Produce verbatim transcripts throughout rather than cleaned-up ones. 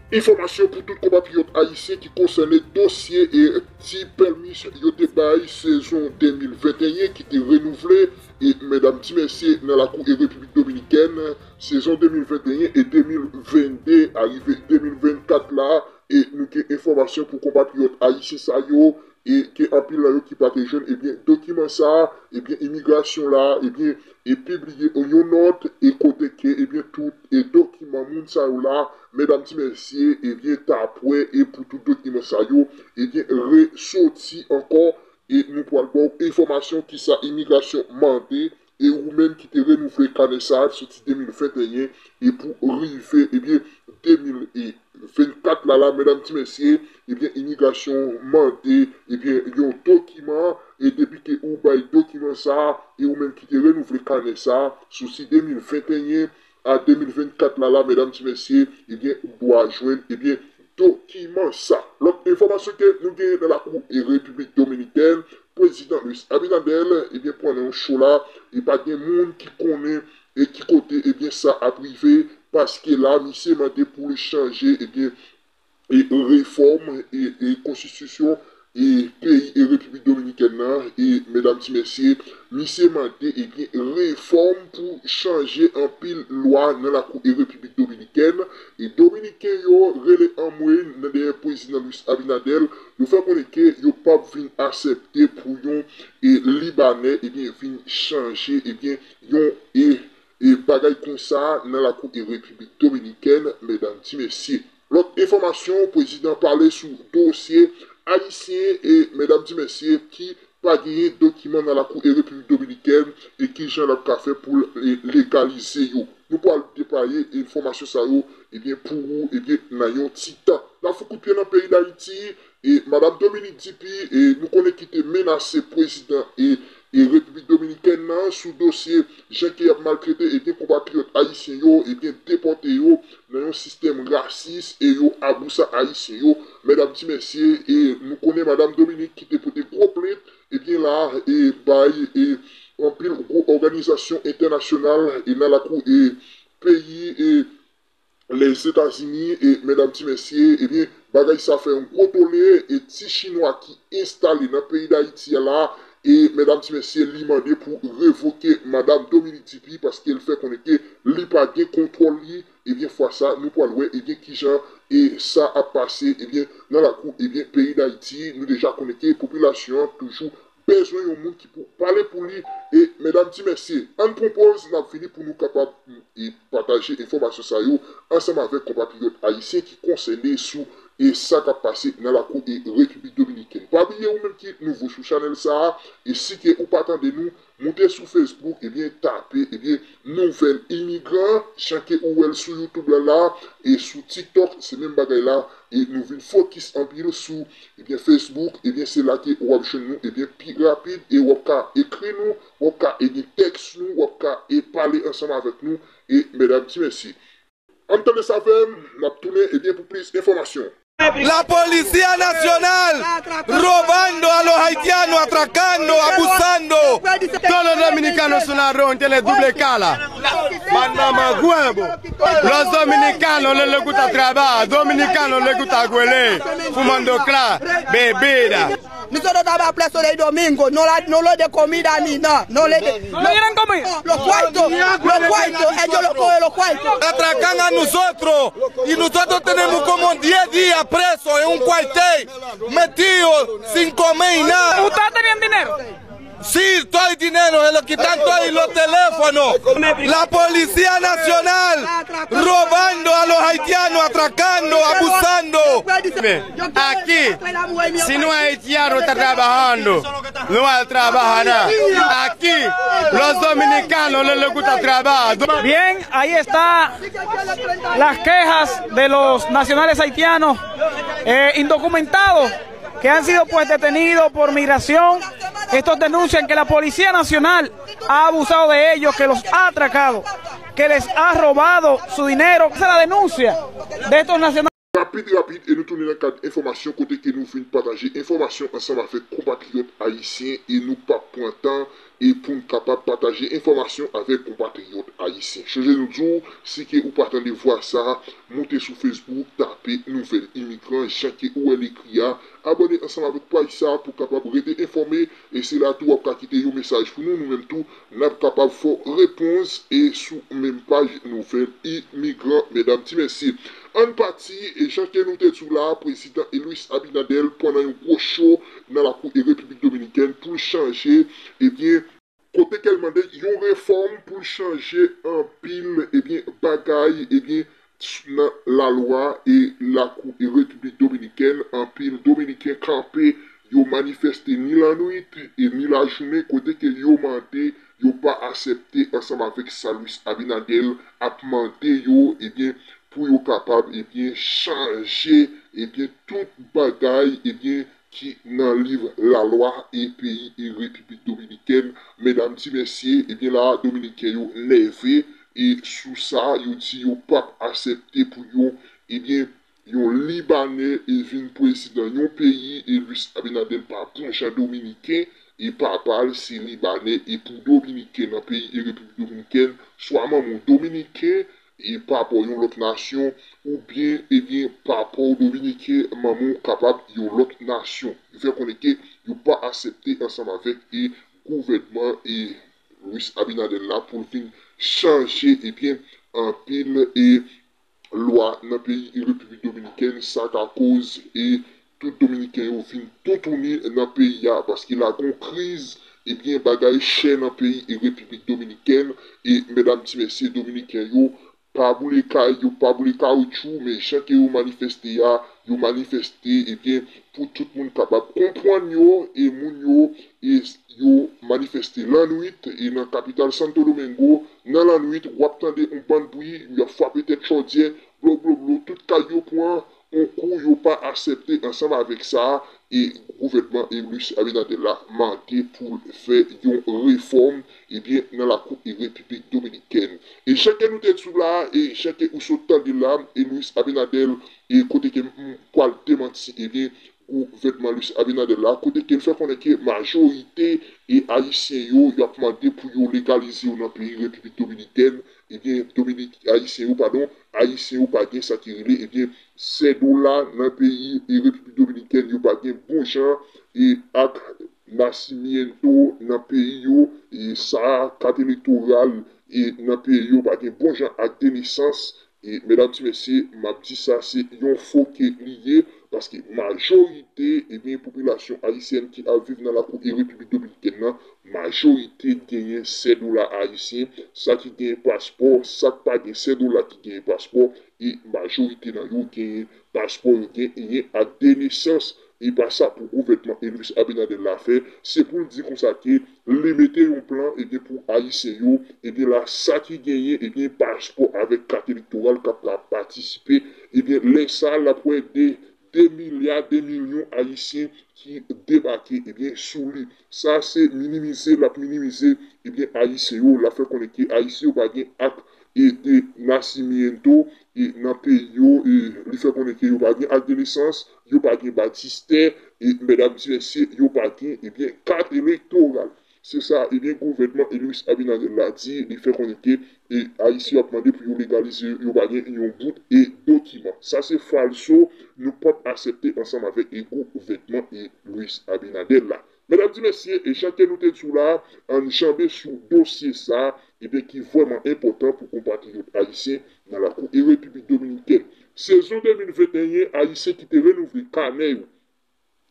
Enfòmasyon pou tout konpatriyòt ayisyen ki konsène dosye e ti pèmi yo te bay sezon de mil venteyen ki te renouvle e medam ti mesye nan lakou e Repiblik Dominikèn, sezon de mil venteyen e de mil vennde a rive de mil vennkat la, e nou gen enfòmasyon pou konpatriyòt ayisyen sa yo, e ke anpil nan yo ki pa te jwenn, ebyen, dokiman sa, ebyen, imigrasyon la, ebyen, e pibliye yon nòt, e kote ke, ebyen, tout, e dokiman moun sa yo la, medam ti mesye, ebyen, ta prè, e pou tout dokiman sa yo, ebyen, resoti ankò, e nou pral ba w enfòmasyon ki sa imigrasyon mande, e ou menm ki te renouvle kanè sa a soti de mil venteyen e pou rive, ebyen, de mil vennkat la, la, medam ti mesye, ebyen, imigrasyon mande, ebyen, yon dokiman, e depi ke ou bay dokiman sa a, e ou menm ki te renouvle kanè sa a soti de mil venteyen a de mil vennkat la, la, medam ti mesye, ebyen, ou dwa jwenn, ebyen, dokiman sa. Lòt enfòmasyon ke nou genyen nan lakou e Repiblik Dominikèn, Prezidan Luis Abinader, ebyen, pandan yon show la, e pa gen moun ki konnen e ki kote, ebyen, sa ap rive, paske la, misye mande pou li chanje, ebyen, e refòm e, e konstitisyon e peyi e Repiblik Dominikèn nan, e medam ti mesye, misye mande, ebyen, refòm pou chanje anpil lwa nan lakou e Repiblik Dominikèn, e Dominiken yo rele anmwe nan dèyè Prezidan Luis Abinader, yo fè konnen ke yo p ap vin aksepte pou yon, e Libanè, ebyen, vin chanje, ebyen, yon, e, e bagay konsa nan lakou e Repiblik Dominikèn, medam ti mesye. Lòt enfòmasyon, prezidan pale sou dosye ayisyen e medam ti mesye ki pa genyen dokiman nan lakou e Repiblik Dominikèn e kijan l ap ka fè pou l, e, legalize yo. Nou pral deplwaye enfòmasyon sa yo, ebyen, pou ou, ebyen, nan yon ti tan. N ap fè kout pye nan peyi Dayiti, e madam Dominique Dupuy, e nou konnen ki te menase prezidan e, e Repiblik Dominikèn nan sou dosye jan ke y ap maltrete, ebyen, konpatriyòt ayisyen yo, ebyen, depòte yo nan yon sistèm rasis e yo abousa ayisyen yo. Medam ti mesye, e nou konnen madam Dominique ki te pote gwo plent, ebyen, la, e bay, e anpil gwo òganizasyon entènasyonal, e nan lakou, e peyi, e Lèzetazini, e medam ti mesye, ebyen, bagay sa fè yon gwo tole, e ti chinwa ki enstale nan peyi Dayiti a la, e medam ti mesye, li mande pou revoke madam Dominique Dupuy paske l fè konnen ke li pa gen kontwòl li, ebyen, fwa sa, nou pral wè, ebyen, kijan, e sa ap pase, ebyen, nan lakou, ebyen, peyi Dayiti, nou deja konnen ke popilasyon an toujou bezwen yon moun ki pou pale pou li. E medam ti mesye, ann pran pòz, n ap vini pou nou kapab, e, pataje enfòmasyon sa yo ansanm avèk konpatriyòt ayisyen ki konsène sou, e, sa k ap pase nan lakou, e, Repiblik Dominikèn. Pa bliye ou menm ki nouvo sou chanèl sa a, e si ke ou pa tande nou, moute sou Facebook, ebyen, tape, ebyen, Nouvèl Imigran, jan ke ou wè l sou YouTube la la, e sou TikTok, se menm bagay la, e nou vin fokis anpil sou, ebyen, Facebook, ebyen, se la ke w ap jwenn nou, ebyen, pi rapid, e w ap ka ekri nou, w ap ka, ebyen, tèks nou, w ap ka, e pale ansanm avèk nou, e medam ti mesye. Ann tande sa avè m, n ap tounen, ebyen, pou plis enfòmasyon. La policía nacional robando a los haitianos, atracando, abusando. Todos los dominicanos son ladrones, tiene doble cara. Van mamar huevo. Los dominicanos no les gusta trabajar, dominicanos les gusta huele, fumando crack, bebida. Nosotros estamos presos de domingo, no, la, no le de comida ni nada, no le de... No le dieron comida. Los cuartos, los cuartos, ellos lo cogen los cuartos. Atracan a nosotros y nosotros tenemos como diez días presos en un cuartel, metidos sin comer y nada. ¿Ustedes tenían dinero? Sí, todo el dinero, se lo quitan todo y los teléfonos. La Policía Nacional robando a los haitianos, atracando, abusando. Aquí, si no hay haitiano está trabajando, no hay trabajar. Aquí, los dominicanos no les gusta trabajar. Bien, ahí está las quejas de los nacionales haitianos, eh, indocumentados que han sido, pues, detenidos por migración. Estos denuncian que la Policía Nacional ha abusado de ellos, que los ha atracado, que les ha robado su dinero. Esa es la denuncia de estos nacionales. Epi rapid, e nou tounen nan kad enfòmasyon kote ke nou vin pataje enfòmasyon ansanm avèk konpatriyòt ayisyen e nou p ap pran tan e pou n kapab pataje enfòmasyon avèk konpatriyòt ayisyen. Chonje nou di w, si ke ou pa tande vwa sa, moute sou Facebook, tape Nouvèl Imigran, jan ke ou wè l ekri a, abòne ansanm avèk paj sa pou kapab rete enfòme e se la tou w ap ka kite yon mesaj pou nou, nou menm tou, n ap kapab fè w repons e sou menm paj Nouvèl Imigran, medam ti mesye. Ann pati, e jan ke nou te di w la, prezidan Luis Abinader pran nan yon gwo cho nan lakou e Repiblik Dominikèn pou l chanje, ebyen, kote ke l mande yon refòm pou l chanje anpil, ebyen, bagay, ebyen, nan lalwa e lakou e Repiblik Dominikèn, anpil Dominiken kanpe, yo manifeste ni lannwit e ni lajounen, kote ke yo mande, yo pa aksepte ansanm avèk sa Luis Abinader ap mande yo, ebyen, pou yo kapab, ebyen, chanje, ebyen, tout bagay, ebyen, ki nan liv lalwa e peyi e Repiblik Dominikèn. Medam ti mesye, ebyen, la, Dominiken yo nève e sou sa, yo di yo p ap aksepte pou yo, ebyen, yon Libanè e vin prezidan yon peyi e Luis Abinader pa bon jan Dominiken e papa l se Libanè e pou Dominiken nan peyi e Repiblik Dominikèn, swa manman w Dominiken e papa w yon lòt nasyon, oubyen, ebyen, papa w Dominiken, manman w kapab yon lòt nasyon. Yo fè konnen ke yo pa aksepte ansanm avèk e gouvènman e Luis Abinader la pou l vin chanje, ebyen, anpil e lwa nan peyi e Repiblik Dominikèn, sa ka koz e tout Dominiken yo vin toutouni nan peyi a, paske la gon kriz, ebyen, bagay chè nan peyi e Repiblik Dominikèn, e medam ti mesye Dominiken yo pa boule kay, yo pa boule kawoutchou, men jan ke yo manifeste a, yo manifeste, ebyen, pou tout moun kapab konprann yo, e moun yo, e yo manifeste lannwit, e nan kapital Santo Domingo, nan lannwit, w ap tande yon bann bri, y ap frape tèt chòdyè, blo, blo, blo, tout kay yo pran yon kou, yo pa aksepte ansanm avèk sa, e gouvènman e Luis Abinader la mande pou l fè yon refòm, ebyen, nan lakou e Repiblik Dominikèn. E jan ke nou te di w la, e jan ke ou sot tande la, e Luis Abinader, e kote ke m pral demanti, ebyen, gouvènman Luis Abinader la, kote ke l fè konnen ke majorite e Ayisyen yo, y ap mande pou yo legalize yo nan peyi Repiblik Dominikèn, ebyen, Dominik, Ayisyen yo, padon, Ayisyen yo pa gen sa ki rele, ebyen, sèt dola nan peyi e Repiblik Dominikèn, yo pa gen bon jan e ak nasimiento nan peyi yo, e sa, kat elektoral e nan peyi yo, pa gen bon jan ak de nesans, e medam ti mesye, m ap di sa, se yon fo ke li ye, paske majorite, ebyen, popilasyon ayisyèn ki ap viv nan lakou e Repiblik Dominikèn nan, majorite genyen sèt dola ayisyen, sa ki genyen paspò, sa k pa gen sèt dola ki genyen paspò, e majorite nan yo genyen paspò, yo genyen ak de nesans. E pa sa pou gouvènman e Luis Abinader la fè, se pou l di konsa ke li mete yon plan, ebyen, pou ayisyen yo, ebyen, la, sa ki genyen, ebyen, paspò avèk kat elektoral k ap ka patisipe, ebyen, lè sa, l ap wè de, de milya, de milyon ayisyen ki debake, ebyen, sou li. Sa, se minimize, l ap minimize, ebyen, ayisyen yo, l ap fè konnen ke ayisyen yo pa gen ak e de nasimiento, e nan peyi yo, e li fè konnen ke yo pa gen ak de nesans, yo pa gen batistè, e medam ti mesye, yo pa gen, ebyen, kat elektoral. Se sa, ebyen, gouvènman e Luis Abinader la di, li fè konnen ke, e ayisyen yo ap mande pou yo legalize, yo pa gen yon bout e dokiman. Sa se falso, nou p ap aksepte ansanm avèk e gouvènman e Luis Abinader la. Medam ti mesye, e jan ke nou te di w la, ann janbe sou dosye sa, ebyen, ki vrèman enpòtan pou konpatriyòt ayisyen nan lakou e Repiblik Dominikèn. Sezon de mil venteyen, ayisyen ki te renouvle kanè yo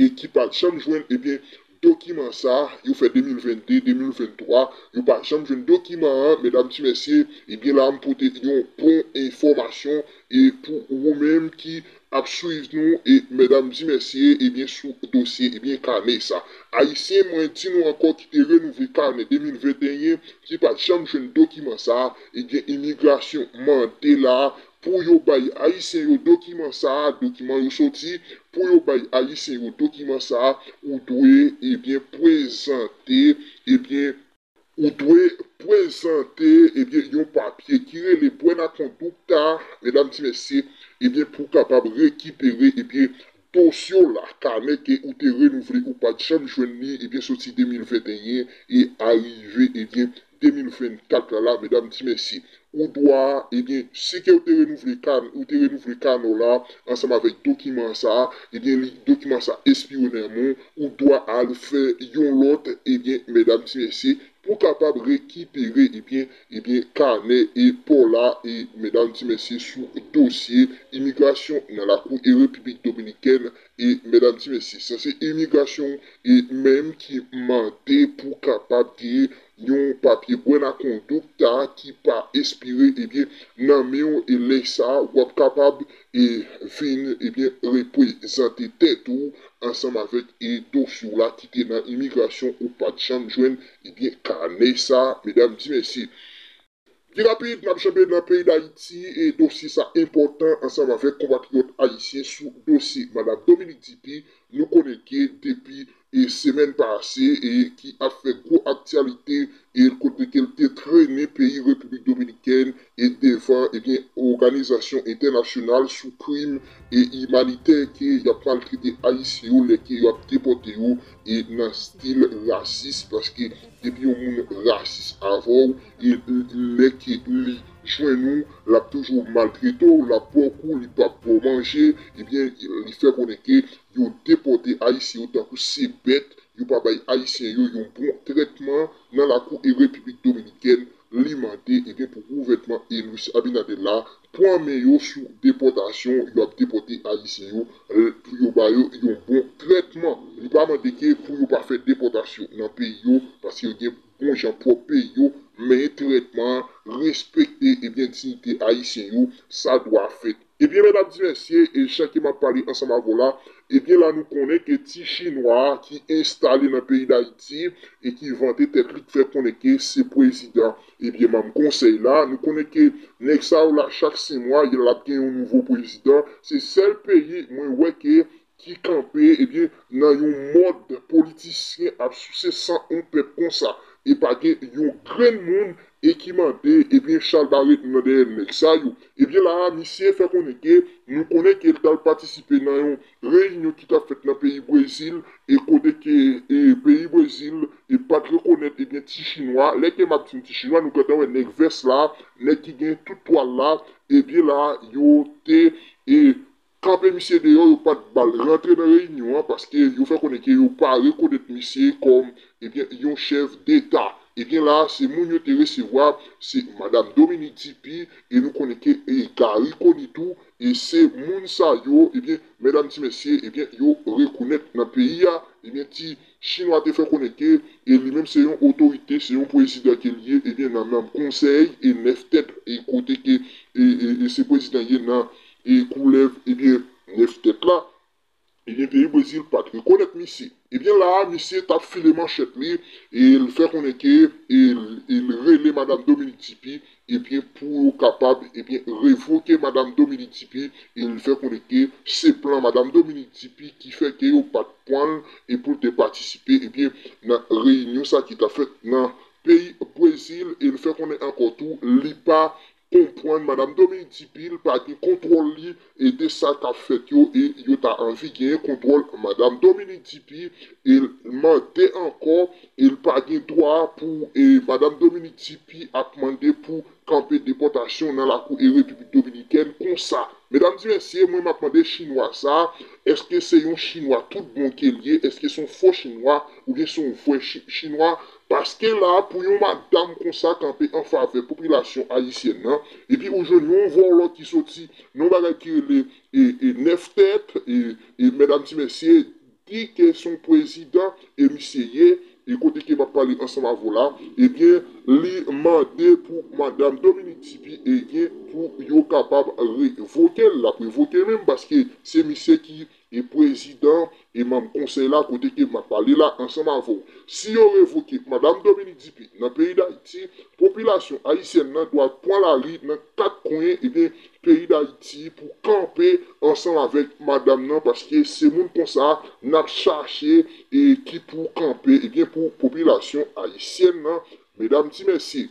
e ki pa t janm jwenn, ebyen, dokiman sa, yo fè de mil vennde, de mil venntwa, yo pa janm jwenn dokiman an, medam ti mesye, ebyen, la, m pote yon bon enfòmasyon e pou ou menm ki ap swiv nou, e medam di mesye, ebyen, sou dosye, ebyen, kanè sa. Ayisyen, mwen di nou ankò, ki te renouvle kanè de mil venteyen, ki pa t janm jwenn dokiman sa, ebyen, imigrasyon mande la pou yo bay ayisyen yo dokiman sa, dokiman yo soti, pou yo bay ayisyen yo dokiman sa, ou dwe, ebyen, prezante, ebyen, ou dwe prezante, ebyen, yon papye ki rele Buena Conducta, medam ti mesye, ebyen, pou kapab rekipere, ebyen, dosye w la, kanè ke ou te renouvle, ou pa t janm jwenn li, ebyen, soti de mil venteyen e arive, ebyen, de mil vennkat la, la, medam, ti mesye. Ou dwa, ebyen, si ke ou te renouvle kan-, ou te renouvle kanè w la, ansanm avèk dokiman sa, ebyen, li, dokiman sa espire nan men w, ou dwa al fè yon lòt, ebyen, medam, ti mesye, pou kapab rekipere, ebyen, ebyen, kanè e pa w la, e medam, ti mesye, sou dosye imigrasyon nan lakou e Repiblik Dominikèn, e medam, ti mesye, sa se imigrasyon e menm ki mande pou kapab gen yon papye buena conducta ki pa espire, ebyen, nan men w, e lè sa, w ap kapab, e vin, ebyen, reprezante tèt ou ansanm avèk, e dosye w la ki te nan imigrasyon ou pa t janm jwenn, ebyen, kanè sa, medam, ti mesye. Pi rapid, n ap janbe nan peyi Dayiti, e dosye sa enpòtan ansanm avèk konpatriyòt ayisyen sou dosye Madam Dominique Dupuy. Nou konnen ke depi, e semèn pase, e ki ap fè gwo aktyalite, e kote ke l te trennen peyi Repiblik Dominikèn e devan, ebyen, òganizasyon entènasyonal sou krim e imanitè ke y ap maltrete ayisyen yo lè ke y ap depòte yo e nan stil rasis, paske depi yon moun rasis avè w, e lè ke li jwenn ou, l ap toujou maltrete w, l ap ba w kou, li p ap ba w manje, ebyen, li fè konnen ke yo depòte ayisyen yo tankou se bèt, yo pa bay ayisyen yo yon bon trètman nan lakou e Repiblik Dominikèn, li mande, ebyen, pou gouvènman e Luis Abinader la pran men yo sou depòtasyon, yo ap depòte ayisyen yo, pou yo ba yo yon bon trètman. Li pa mande ke pou yo pa fè depòtasyon nan peyi yo, paske yo gen bon jan pwòp peyi yo, men trètman, respekte, ebyen, diyite ayisyen yo, sa dwa fèt. Ebyen, medam, ti mesye, e jan ke m ap pale ansanm avè w la, ebyen, la nou konnen ke ti chinwa ki enstale nan peyi Dayiti e ki vante tèt li, ki fè konnen ke se prezidan, ebyen, manm konsèy la, nou konnen ke nèg sa yo la, chak senk mwa, l ap gen yon nouvo prezidan. Se sèl peyi mwen wè ke ki kanpe, ebyen, nan yon mòd politisyen ap souse san yon pèp konsa. E pa gen yon grenn moun e ki mande, ebyen, chalbare nan dèyè nèg sa yo. Ebyen, la a, misye fè konnen ke nou konnen ke l t al patisipe nan yon reyinyon ki t ap fèt nan peyi Brezil, e kote ke, e, peyi Brezil, e pa t rekonèt, ebyen, ti chinwa. Lè ke m ap di n ti chinwa, nou gentan wè nèg vès la, nèg ki gen tout twal la, ebyen, la, yo te, e, kanpe misye deyò, yo pa t ba l rantre nan reyinyon an, paske yo fè konnen ke yo pa rekonèt misye kòm, ebyen, yon chèf deta. Ebyen, la a, se moun yo te resevwa, se Madam Dominique Dupuy, e nou konnen ke, e, Garry Conille tou, e se moun sa yo, ebyen, medam, ti mesye, ebyen, yo rekonèt nan peyi a, ebyen, ti chinwa te fè konnen ke, e li menm se yon otorite, se yon prezidan ke l ye, ebyen, nan manm konsèy e nèf tèt, e kote ke, e, e, e se prezidan ye nan, e koulèv, ebyen, nèf tèt la, ebyen, peyi Brezil pa t rekonèt misye. Ebyen, la a, misye t ap file manchèt li, e l fè konnen ke, e l, e l rele Madam Dominique Dupuy, ebyen, pou yo kapab, ebyen, revoke Madam Dominique Dupuy, e l fè konnen ke se plan Madam Dominique Dupuy ki fè ke yo pa t pran l, e pou l te patisipe, ebyen, nan reyinyon sa ki t ap fèt nan peyi Brezil, e l fè konnen ankò tou, li pa konprann Madam Dominique Dupuy, li pa gen kontwòl li, e de sa k ap fèt yo, e yo ta anvi genyen kontwòl Madam Dominique Dupuy, e l mande ankò, e l pa gen dwa pou, e Madam Dominique Dupuy ap mande pou kanpe depòtasyon nan lakou e Repiblik Dominikèn konsa. Medam, ti mesye, mwen m ap mande chinwa sa, èske se yon chinwa tout bon ke l ye? Èske se yon fo chinwa oubyen se yon vrè chi-, chinwa? Paske la, pou yon madam konsa kanpe an favè popilasyon ayisyèn nan, epi ou jwenn yon vòlò ki soti nan yon bagay ki rele, e, e, nèf tèt, e, e, medam, ti mesye, di ke se yon prezidan e misye ye, e kote ke m ap pale ansanm avè w la, ebyen, li mande pou Madam Dominique Dupuy, ebyen, pou yo kapab revoke l. L ap revoke menm, paske se misye ki e prezidan e manm konsèy la kote ke m ap pale la ansanm avè w. Si yo revoke Madam Dominique Dupuy nan peyi Dayiti, popilasyon ayisyèn nan dwa pran lari nan kat kwen, ebyen, peyi Dayiti pou kanpe ansanm avèk madam nan, paske se moun konsa n ap chache e ki pou kanpe, ebyen, pou popilasyon ayisyèn nan, medam, ti mesye.